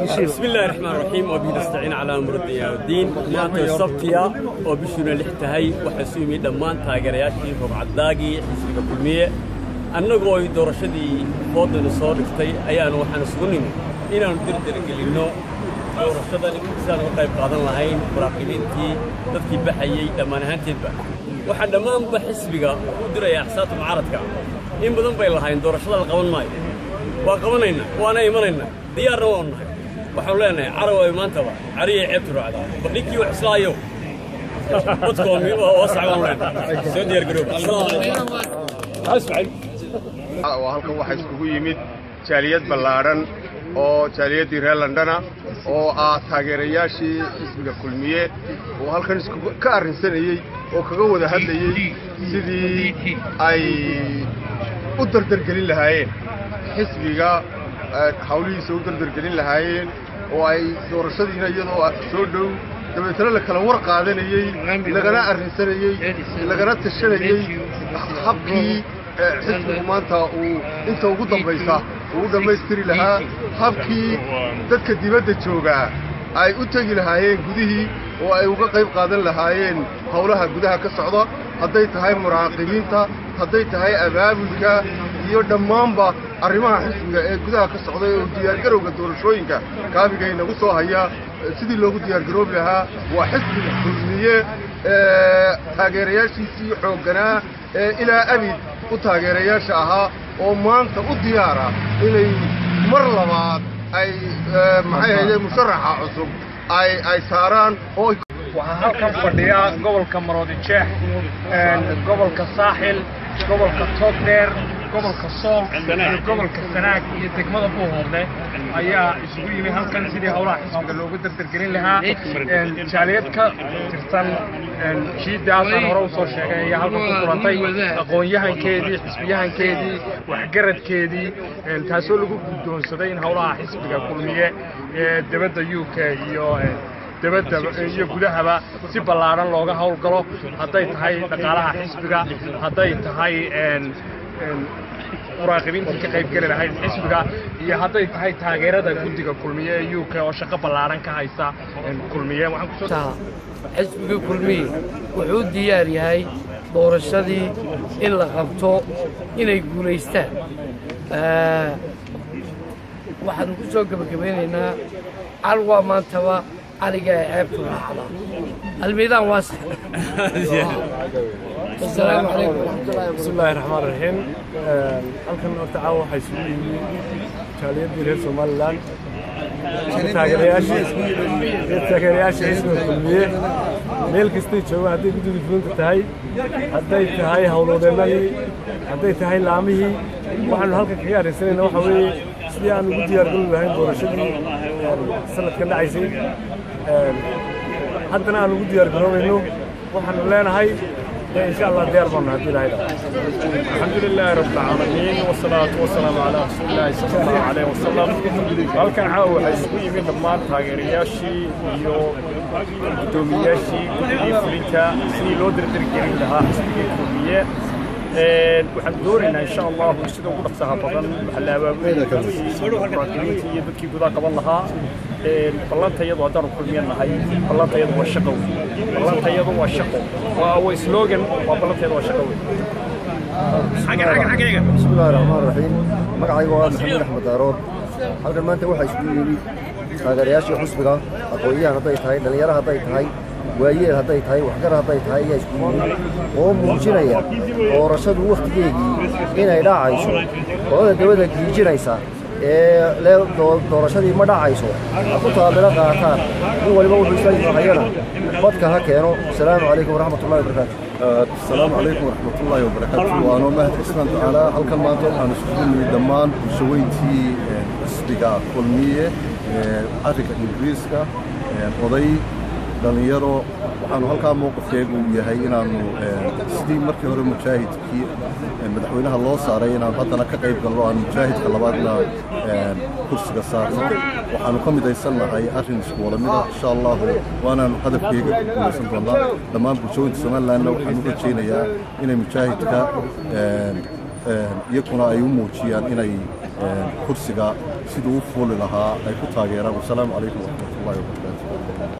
بسم الله الرحمن الرحيم وبه نستعين على امر الدنيا والدين. Maanta sabtiya oo bishuna 6 tahay, waxaa isu yimid dhammaan taageerayaashii rubcadaagii xisbiga Kulmiye. Annagoo ay doorashadii foodana soo dhigtay ayaanu waxaan isugu nimid inaannu dirdirgelinno doorashadan sidaan uga qayb qaadan lahayn, muraaqibiintii, dadkii baxayey, dhammaan ahaanteedba. Waxaan dhammaanba xisbiga u dirayaa axsaabta mucaaradka. In badan bay lahayn doorashada la qaban maayo. Waa qabanaynaa, waana imanaynaa, diyaarna waanu nahay. Waxaanu leenahay caraw ay maantaba cariyay ceebtu raacdaa, bal ninkii wax islaayo codkoomi waa sax baanu leenahay. Soo diyaar garooba. Asalaamu calaykum. Oo halkan waxaa iskugu yimid jaaliyad ballaadhan oo jaaliyaddii reer Londona oo ah taageerayaashii xisbiga Kulmiye, oo halkan iskugu ka arrinsanayey oo kaga wada hadlayey sidii ay u dardargelin lahaayeen xisbiga, hawlihiisa u dardargelin lahaayeen, oo ay doorashadiina iyadoo soo dhow dabeetana la kala war qaadanayey, lagana arrinsanayey, lagana tashanayey habkii xisbigu maanta uu inta ugu dambaysa uu u dhammaystiri lahaa, habkii dadka dibadda joogaa ay u tegi lahaayeen gudihii oo ay uga qayb qaadan lahaayeen howlaha gudaha ka socda, hadday tahay muraaqibiinta, hadday tahay abaabulka iyo dhammaanba arrimaha xisbiga ee gudaha ka socda ee diyaargarowga doorashooyinka kaabiga inagu soo haya sidii loogu diyaargaroobi lahaa. Waa xisbiga Kulmiye taageerayaashiisii xoogganaa ee ilaa abid u taageerayaasha ahaa oo maanta u diyaara inay mar labaad ay maxay hayde musharaxa cusub ay saaraan oo Waxaa halkan fadhiya gobolka Maroodi Jeex, gobolka Saaxil, gobolka Togdheer, gobolka Sool iyo gobolka Sanaag iyo degmada Buuhoodle ayaa isugu yimi halkan sidii howlaha xisbiga loogu dardargelin lahaa. Jaaliyad ka tirsan jiidaasaan hore usoo sheegay ayaa halkan ku kulantay, aqoon-yahankeedii, xisbiyahankeedii, waxgaradkeedii, taasoo lagu guddoonsaday in howlaha xisbiga Kulmiye ee debadda UK iyo debadda iyo gudahaba si ballaaran looga howlgalo, hadday tahay dhaqaalaha xisbiga, hadday tahay muraaqibiintii ka qaybgeli lahayd xisbiga, iyo hadday tahay taageerada guddiga Kulmiye ee UK oo shaqo ballaaran ka haysa Kulmiye. Xisbiga Kulmiye wuxuu diyaar yahay doorashadii in la qabto, inay guulaystaan. Waxaanu ku soo gebagabaynaynaa calwaa maantaba caliga ee ceebtu raacda almiidaan waasix. Asalaamu calaykum waraxmatullahi. بسم الله الرحمن الرحيم. Halkan horta caawa waxaa isugu yimi jaaliyadii reer Somaliland taageerayaashii xisbiga Kulmiye meel kastay joogaan, hadday guddida fulinta tahay, hadday tahay howlwadeennadii, hadday tahay laamihii. Waxaanu halkan kaga arrinsanayna waxa weeye sidii aan ugu diyaargarowi lahayn doorashadii sanadkan dhacaysay, haddana aan ugu diyaargaroobayno. Waxaanu leenahay إن شاء الله diyaar baanu haddii Ilaahay dhaho. الحمد لله رب العالمين والصلاة والسلام على رسول الله صلى الله عليه وسلم. Halkan caawa waxaa isugu yimid dhammaan taageerayaashii iyo guddoomiyaashii guddigii fulinta sidii loo dardargelin lahaa xisbigii Kulmiye. Waxaan doonaynaa insha Allahu sida ugu dhaqsaha badan waxaa la abaabulay muraaqibiintii iyo dadkii gudaha qaban lahaa. Ballanta iyadu haddaanu Kulmiye nahay, ballanta iyadu waa shaqo wey, ballanta iyadu waa shaqo, waa slogan, waa ballanta iyadu waa shaqo wey. بسم الله الرحمن الرحيم. Magacayga waa Maxamed Axmed Daarood. Halkan maanta waxaa isugu yimid taageerayaashii xusbiga, aqoon-yahan hadday tahay, dhallinyaro hadday tahay, waayeel hadday tahay, waxgar hadday tahay ayaa isugu yimid oo muujinaya doorashadu wakhtigeedii inay dhacayso. Qolada dabada giijinaysa ee le doorashadii ma dhacayso ha ku taabilo qaataan. Nin waliba wuxuu isla hayana badka ha keeno. Asalaamu calaykum waraxmatullahi wabarakaatu. Asalaamu calaykum waraxmatullaahi wabarakaatu. Waanoo mahad xusnaan tacaala. Halkan maanta waxaan isugu nimid dhammaan bulshaweyntii xisbiga Kulmiye ee arrinka Ingiriiska, oday, dhallinyaro. Waxaanu halkaa mowqifkeegu yahay inaannu sidii markii hore mujaahidkii madaxweynaha loo saaray inaanu haddana ka qayb galno, aan mujaahidka labaadna kursiga saarno. Waxaanu ka midaysan nahay arrin isku wada mid ah insha Allahu, waanaanu hadafkeyga ku guulaysan doonaa. Dhammaan bulshooyinka Somalilandna waxaan u rajaynayaa inay mujaahidka Iyakuna ay u muujiyaan inay kursiga siduu u fuuli lahaa ay ku taageeraan. Wasalaamu calaykum waraxmatullahi wabarakaatu.